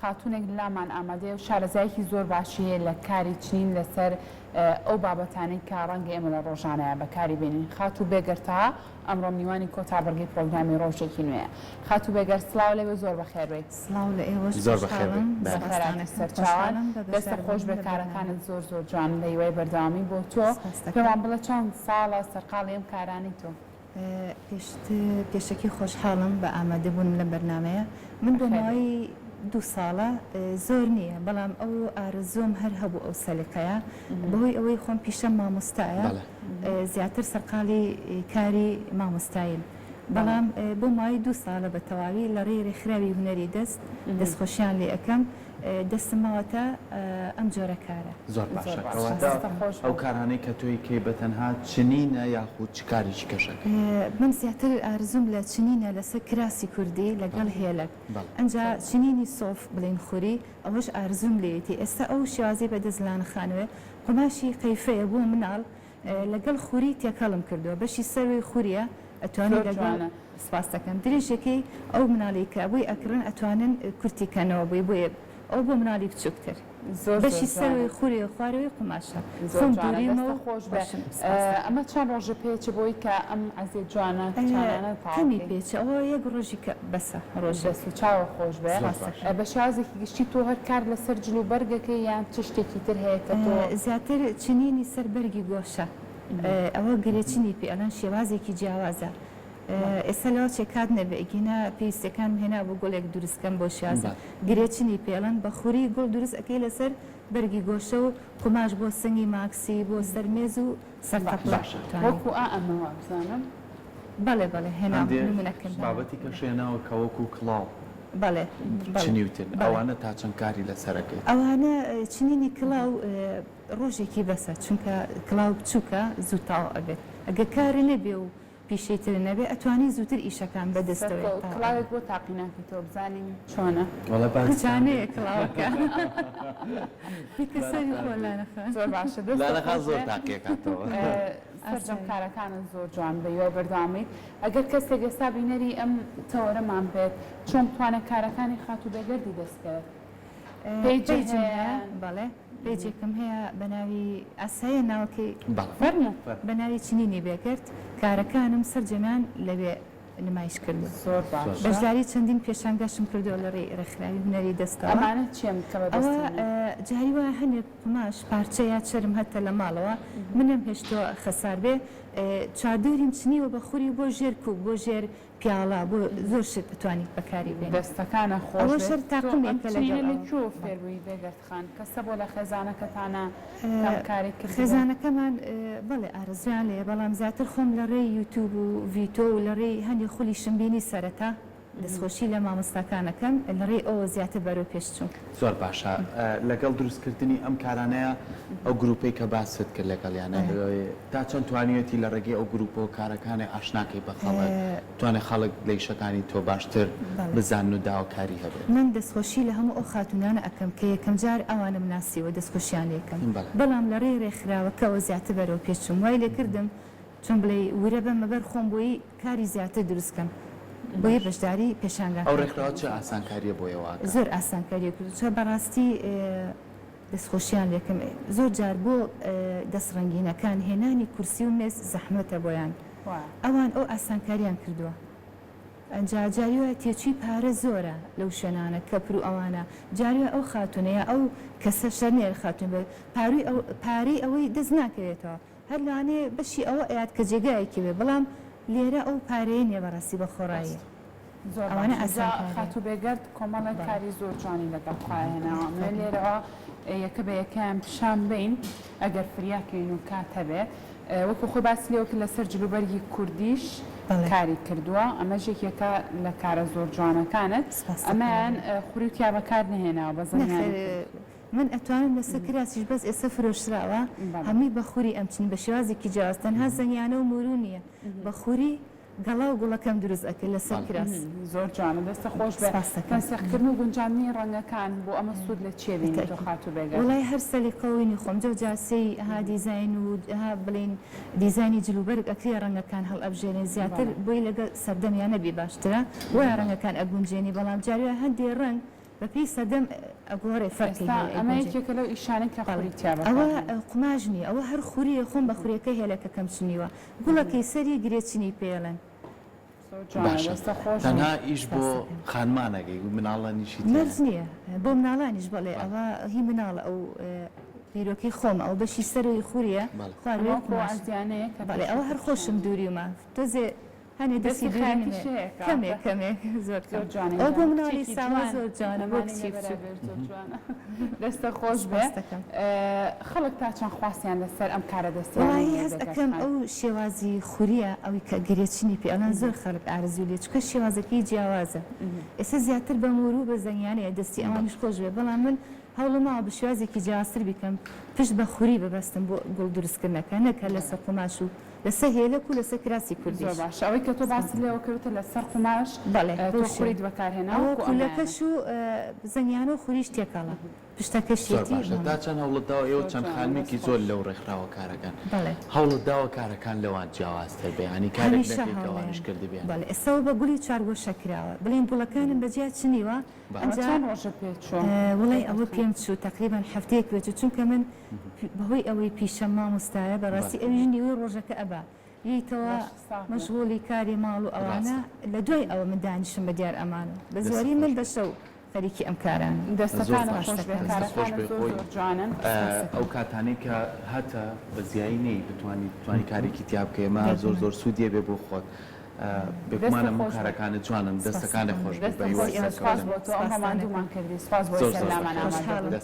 خاتوونێک لامان ئامادەیە و شارەزایەکی زۆر باشی هەیە لە کاری چنین لەسەر ئەو بابەتانەی کە ڕەنگە ئێمە لە ڕۆژانەیا بەکاری بێنین. خاتوو بێگەرد تەها ئەمڕۆ میوانی کۆتا بڕگەی پرۆگرامی ڕۆژێکی نوێیە. خاتوو بێگەرد سڵاو لێ بێ زۆر بەخێر بێیت. سڵاو لە ئێوەش زۆر بەخێر خۆشحاڵم بێی. بەخێرهاتی سپاستان ئەکەم سەرچاوان. خۆشحاڵم بە دەستت خۆش بەشداربوونم بێ لە بەرنامە. کارەکانت زۆر زۆر جوانن بە هیوای بەردەوامی بۆ تۆ. سپاست دەکەم. پێمان بڵێ چەند ساڵە سەرقاڵی ئەم کارانەی تۆ؟ پێشتر پێشەکی خۆشحاڵم بە ئامادە بوونم لەم بەرنامەیە. من بۆ بەخێر بێی. ماوەی دوو ساڵە زۆر نییە بەڵام ئەو ئارەزووم هەر هەبوو ئەو سەلیقەیە بەهۆی ئەوەی خۆم پیشەم مامۆستایە بەڵێ. زیاتر سەرقاڵی کاری مامۆستاییم بەڵێ. بەڵام بۆ ماوەی دوو ساڵە بە تەواوی لە ڕێی ڕێکخراوی هونەری دەست دەستخۆشیان لێ ئەکەم دەستم ماوەتە ئەم جۆرە کارە. زۆر باشە زۆر باشە کەواتە دەستت خۆش ئەو بێت. کارانەی کە تۆی کەی بە تەنها چنینە یاخود چ کارێکی کەش ئەکەی؟ من زیاتر ئارزوم لە چنینە لەسەر کراسی کوردی لەگەڵ هێلەک بەڵێ. ئەنجا چنینی سۆف بڵێین خوری ئەوەش ئارزوم لێیەتی ئێستا ئەو شێوازەی بە دەست لانە خانوێ قوماشی قەیفەیە بۆ مناڵ لەگەڵ خوری تێکەڵم کردووە بەشی سەروی خوریە ئەتوانی زۆر لەگەڵ جوانە. سپاست دەکەم درێژەکەی ئەو مناڵی کە بۆی ئەکڕن ئەتوانن کورتی کەنەوە بۆی بۆیە ئەو بۆ مناڵی بچوکتر زۆر زۆر بەشی جوانە. سەروی خوریە خوارەوەی قوماشە زۆر خۆم جوانە دوریمە دەستە و خۆش بێ خۆشم سپاست دەکەم. ئەمە چەند ڕۆژە پێچە بۆی کە ئەم عەزیەت جوانە کچانانە تەواو کەمی کەی؟ پێچە ئەوە یەک ڕۆژی کە بەسە ڕۆژێک. دەست و چاوە خۆش بێ. زۆر سپاست باشە. دەکەم. بە شێوازێکی گشتی تۆ هەر کار لەسەر جل و بەرگەکەی یان چ شتێکی تر هەیە کە تۆ. زیاتر چنینی سەر بەرگی گۆشە ئەوە گرێچنی پێ ئەڵێن شێوازێکی جیاوازە ئێستا لەوە چێ کات نەبێ ئەگینا پێویستیەکانم هێنابوو گوڵێک دروست کەم بۆ شێوازە گرێچنی پێ ئەڵێن بە خوری گوڵ دروست ئەکەی لەسەر بەرگی گۆشە و قوماش بۆ سنگی ماکسی بۆ سەر مێز و سەر تەپڵ باشە. توانی. وەکو ئا ئەمە وابزانم. بەڵێ بەڵێ هێنام هەندێ نمونەکەم هێنا. بابەتی کەش هێناوە کە وەکو کڵاو بەڵێ بەڵێ چنیوتن بەڵێ. ئەوانە تا چەند کاری لەسەر ئەکەیت؟ ئەوانە چنینی کڵاو ڕۆژێکی بەسە چونکە کڵاو بچوکە زوو تەواو ئەبێت ئەگەر کارت نەبێ و پیشەی تر نەبێ ئەتوانی زووتر ئیشەکان بە دەستەوەی سەرکەوت تەواو کڵاوێک ئەبێ. بۆ تاقی ناکەیتەوە بزانین چۆنە. وەڵا باسی کچانەیە کڵاوەکە بیکە سەری خۆ لانە خان. زۆر باشە دەستت لانە خان خۆش زۆر بێ. تاقیەکاتەوە. سەرجەم ئاسایی. کارەکانت زۆر جوان بە هیوای بەردەوامیت. ئەگەر کەسێک ئێستا بینەری ئەم تەوەرەمان بێت چۆن بتوانێت کارەکانی خاتوو بێگەردی دەست بکەوێت؟ page page م هەیە هەیە یان؟ بەڵێ page ێکم هەیە بە ناوی ئاساییە ناوەکەی بەڵێ فەرموو. بە ناوی چنینی بێگەرد کارەکانم سەرجەمیان لەوێ نمایش کردووە. زۆر باشە. بەشداری چەندین پێشانگاشم کردووە لە ڕێی ڕێکخراوی هونەری دەستەوە. ئەمانە چیەن کە بە ئەوە دەستتانە؟ جاری وایە هەنێک قوماش پارچە یا چەرم هەتە لە ماڵەوە منم هێشتووە خەسار بێ چادریم چنیوە بە خوری بۆ ژێر کوپ بۆ ژێر پیاڵە بۆ زۆر شت ئەتوانیت بەکاری بێنیت. دەستەکانە خۆش ئەوە بێت شەر تۆ ئەم تاقمێکە چنینە لەگەڵ لە ئەوە. کوێوە فێر بووی بێگەرد خان کەسە بۆ لە خێزانەکەتانا کەم کاری کردبێت؟ خێزانەکەمان بەڵێ ئارەزوویان لێیە بەڵام زیاتر خۆم لە ڕێی یوتوب و ڤیتۆ و لە ڕێی هەندێ خولیشم بینی سەرەتا دەستخۆشی لە مامۆستاکان ئەکەم لە ڕێی ئەوە زیاتر بەرەو پێش چووم. زۆر باشە لەگەڵ دروست کردنی ئەم کارانەیا ئەو گروپەی کە باست کرد لەگەڵیانا تا چەند توانیویەتی لە ڕێگەی ئەو گروپەوە کارەکانێ ئاشناکەی بە خەڵک بتوانێ خەڵک لە ئیشەکانی تۆ باشتر بزانن و داواکاری هەبێت؟ من دەستخۆشی لە هەموو ئەو خاتوونانە ئەکەم کە یەکەم جار ئەوانم ناسیوە دەستخۆشیان لێ کەم بەڵام لە ڕێی ڕێکخراوەکەوە زیاتر بەرەو پێش چووم وای لێ کردم چۆن بڵێی ورە بەمە بەر خۆم بۆی کاری زیاتر دروست کەم بۆیە بەشداری ئەو پێشانگاکان ڕێکخراوە کردم. چ ئاسانکاریە بۆ ئێوە ئەکات؟ زۆر ئاسانکاریە کردووە چونکە بەڕاستی دەستخۆشیان لێکەم زۆر جار بۆ دەست ڕەنگینەکان هێنانی کورسی و مێز زەحمەتە بۆیان ئەوان ئەو ئاسانکاریان کردووە ئەنجا جاری وایە تێچووی پارە زۆرە لەو شوێنانە کەپر و ئەوانە جاری وایە ئەو خاتوونە یا ئەو کەسە شەرت نییە خاتوون بێت پارووی ئەو پارەی ئەوەی دەست ناکەوێتەوە هەر لەوانەیە بەشی ئەوە ئەیات کە جێگایەکی بێ بەڵام لێرە ئەو پارەیە نیە بەڕاستی بە خۆڕایی ڕاستە. زۆر ئەوانە باشە جا ئاسانکاریە. خاتوو بێگەرد کۆمەڵێک بەڵێ. کاری زۆر جوانی لەگەڵ خۆیا هێناوە ئەمەوێ فەرموو. لێرەوە یەکە بە یەکەیان پیشان بەین ئەگەر فریا کەوین و کات هەبێت وەکو خۆی باسی لێوە کرد لەسەر جلوبەرگی کوردیش بەڵێ. کاری کردووە ئەمەش یەکێکە لە کارە زۆر جوانەکانت سپاست دەکەم. ئەمەیان خوری و تیا بەکار نەهێناوە بە زەنگانی نەخێر کردووە. من ئەتوانم لەسەر کراسیش بەس ئێستا فرۆشراوە هەمووی بە خوری ئەمچنی بە شێوازێکی جیاواز تەنها زەنگیانە و مورو نیە بە خوری گەڵا و گوڵەکەم دروست ئەکرد لەسەر کراس. زۆر جوانە دەستت خۆش بێ. سپاست دەکەم. تەنسیق کردن و گونجاندنی ڕەنگەکان بۆ ئەمە سوود لە چیە بینی تۆ خاتوو بێگەرد؟ وەڵای هەر سەلیقە و وینی خۆم جەو جار سێی ها دیزاین و ها بڵێین دیزاینی جل و بەرگ ئەکرێ ڕەنگەکان هەڵئەبژێرین زیاتر بۆی لەگەڵ سەردەمیا نەبی باشترە وایە ڕەنگەکان ئەگونجێنی بەڵام جاری وایە هەندێ ڕەنگ. بەپێی سەردەم ئەگۆڕێ فەرقی ئێستا هەیە ئەمە ئەیگونجێ. یەکێکە لەو ئیشانەی کە بەڵێ خوری تیا ئەوە بەکارهێنرا. قوماش نییە ئەوە هەر خورییە خۆم بە خوریەکە هێلەکەکەم چنیوە گوڵەکەی سەری گرێ چنی پێڵێن. زۆر جوانە باشە دەستە خۆش تەنها ئیش بۆ سپاستەکەم. خانمانەکەی مناڵانیشی مەرج تیایە؟ نییە بۆ مناڵانیش بەڵێ بەڵێ. ئەوە هی مناڵە ئەو بیرۆکەی خۆمە ئەو بەشی سەرەوەی خوریە بەڵێ. ئەمە خواروێ وەکو قوماشە ئەزیانەیە کە بەڵێ ئەوە پێشووتر هەر خۆشم پیشانی دووریومە تۆزێ هەنێ دەستی دەستی دوورینم خەیاتیش هەیە هەیە کەواتە. کەمێک کەمێک زۆر کەم زۆر جوانە ئەوە بۆ گیان مناڵی کچێکی ساوا جوان زۆر جوانە بۆ ئەمانەی کچی لەبەرا بچووک. بێت زۆر جوانە دەستە خۆش بێ سپاستەکەم. خەڵک تا چەند خواستیان لەسەر ئەم کارە دەستیانەی وەڵایی هەیە هەست بێگەرد ئەکەم خان؟ ئەو شێوازی خوریە ئەوی کە گرێچنی پێ ئەڵێن زۆر خەڵک ئارەزووی لێ چونکە شێوازەکەی جیاوازە ئێستا زیاتر بە مورو بە زەنگیانەیە دەستی ئەوانیش خۆش بێ بەڵام من هەوڵم ماوە بە شێوازێکی جیاوازتر بیکەم پشت بە خوری ببەستم بۆ گوڵ دروستکردنەکە نەک هەر لەسەر قوماش و لەسەر هێلەک و لەسەر کراسی زۆر کوردیش. باشە ئەوەی کە تۆ باست سپاس. لێوە کردوتە لەسەر قوماش بەڵێ تۆ بەو شێوە خوریت بەکارهێنا ئەوە وەکو ئەمەیانە. کولەکەش و زەنگیانە و خوریش تێکەڵە. زۆر پشتەکەشیەتی باشە بەڵێ. تا چەند هەوڵت داوە ئێوە زۆر چەند جوانە خانمێکی دەست زۆر خۆش. لەو ڕێکخراوە کارەکەن بەڵێ. هەوڵت داوە کارەکان لەوان جیاوازتر بێ یانی کارێک هەمیشە نەکەی کە ئەوانیش هەوڵەیەم کردبیان؟ بەڵێ ئێستا وە بە گوڵی چوارگۆشە کراوە بڵێن گوڵەکانم بە جیا چنیوە باشە. ئەوە ئەنجا چەند ڕۆژە پێ چووە وڵای بێگەرد ئەوە خان؟ پێم چوو تەقریبەن هەفتەیەک پێ چوو چونکە من بەهۆی ئەوەی پیشەم مامۆستایە بەڕاستی بەڵێ. ئەویش نیوەی ڕۆژەکە ئەبا یەیتەوە لەشت ساغ بێ. مەشغوڵی کاری ماڵ و ئەوانە ڕاستە. لە دوای ئەوە من دانیشم بە دیار ئەمانەوە بە دەستت زۆری خۆش من بێ. بە شەو خەریکی ئەم کارانەم. زۆر دەستەکانت باشە خۆش بێ سپاستەکەم. دەستت خۆش کارەکانت بێ زۆر خۆی زۆر جوانن. سپاستەکەم. ئەو کاتانەی کە هەتە بە زیایی نەی بتوانی بتوانی کارێکی تیا بکەی ئەمە زۆر بێگومان. زۆر سوودیە بێ بۆ خۆت بێگومان دەستت هەموو خۆش بێ. کارەکانت جوانن دەستەکانت سپاستەکەم. خۆش بێ دەستت بە هیوای خۆش بێ سپاس سەرکەوتن بۆ تۆ ئەمڕۆ سپاستانەکەم. ماندوومان کردی سپاس بۆ زۆر سەر زۆر لامان بەخێر ئامادە خۆشحاڵم. بووی. دەست.